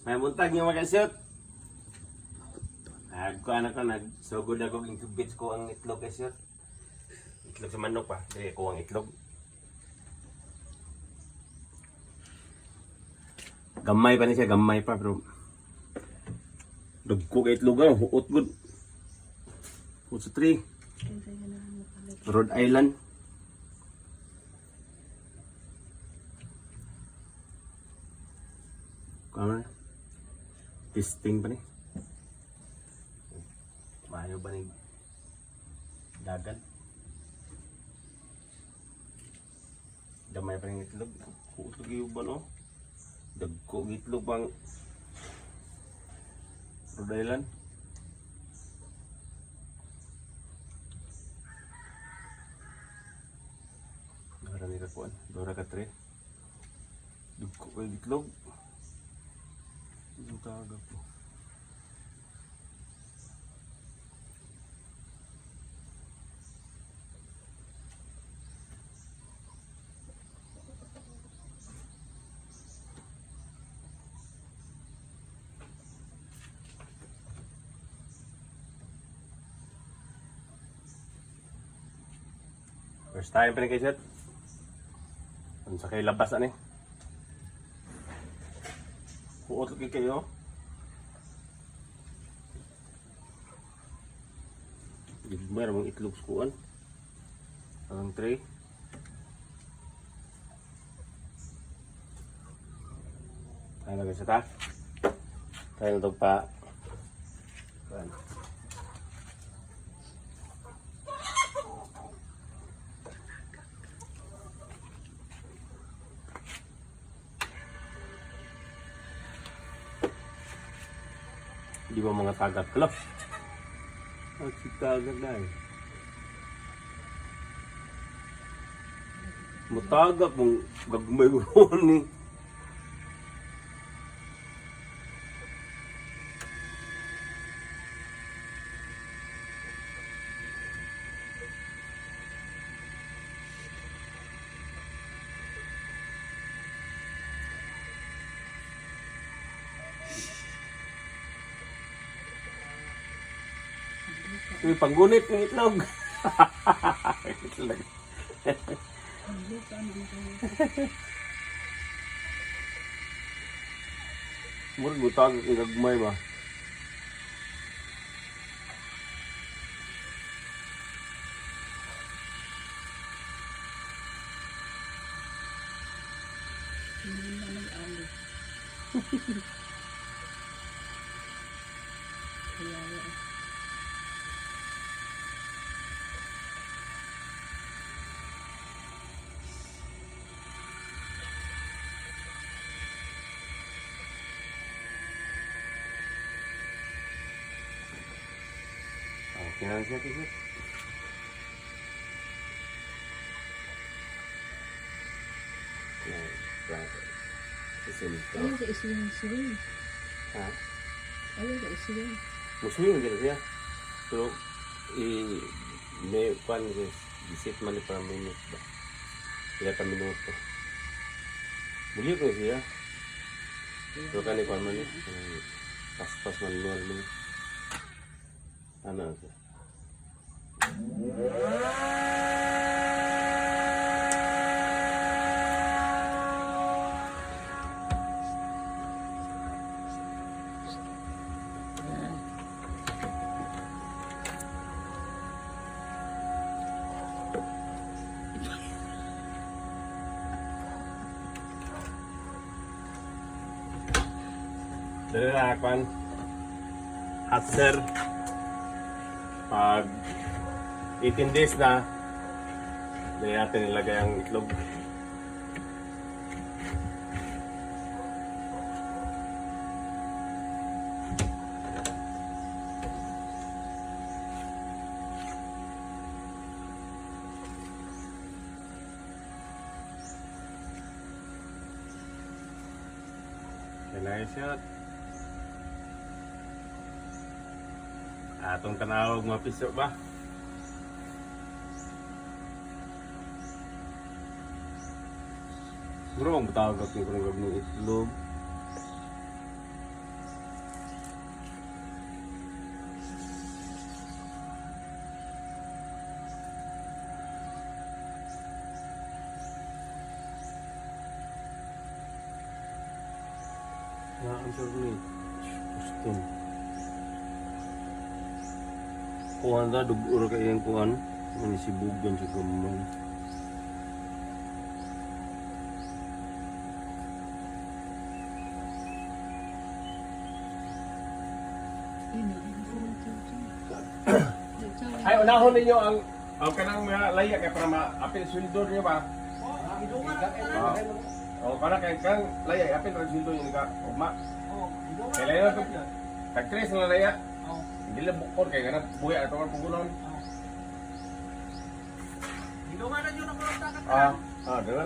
May buntag nga mga kasyot. Nagkuan ako, nagsugod ako, incubate ko ang itlog, kasyot. Itlog sa manok pa. Dili ko ang itlog. Gamay pa ni siya, gamay pa, pero dugko kay itlog ano, huot gud. Huot sa tree. Rhode Island. Kuan na? Testing pa ni. Maayo ba ni dagan? Damay pa rin itlog. Huot yung ba no? Dagko og itlog bang Rhode Island. Dora ni ka kuan, dora ka tre. Dugko kay itlog. Yung taga po. First time pa ni kay Seth. Unsa kay labas ani? Huot lagi kayo. Gigmay ra mong itlog sa kuan. Ang tray. Tayo na guys ta. Tayo na to pa. Kuan. Di ba mga tagak kalap? At si tagak na eh. Mutagak mong gagmay ko ni. Uy, panggunit ng itlog. Itlog. Murag mutagak ng gagmay ba? Hindi na nag-ali. Kaya eh. Okay na siya kasi. Ayaw ka iswing swing. Ha? Ayaw ka iswing. Muswing gina siya. Pero i may kwan siya, visit man ni para minute ba. Pila ka minuto. Muli ko siya. Pero kani kwan man ni. Paspas manual man. Ano siya? Dali na kwan. Hatser. Pag 18 days na, dali natin ilagay ang itlog. Can I shot? Atong tanawag mga piso ba? Bro, ang tawag ako kung gabing itlog. Ang sure ni. Kuston. Kuhan ta, dugo ra kay iyang kuhan. Manisibugan sa gamay. Ay, na. Ay, sila. Chow, chow. Chow, chow. Ay, unahon ninyo ang kanang mga laya kay para ma-apil sweldo niyo ba? Ah. Oh, kana kay kang laya apil ra sweldo niyo ka ugma. Kay laya ko. Tag tres na laya. Dili bukod kay kanang buhi ato ang pugunon. Ah, ah, dala.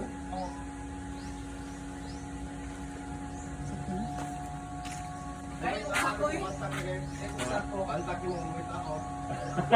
Sakto na.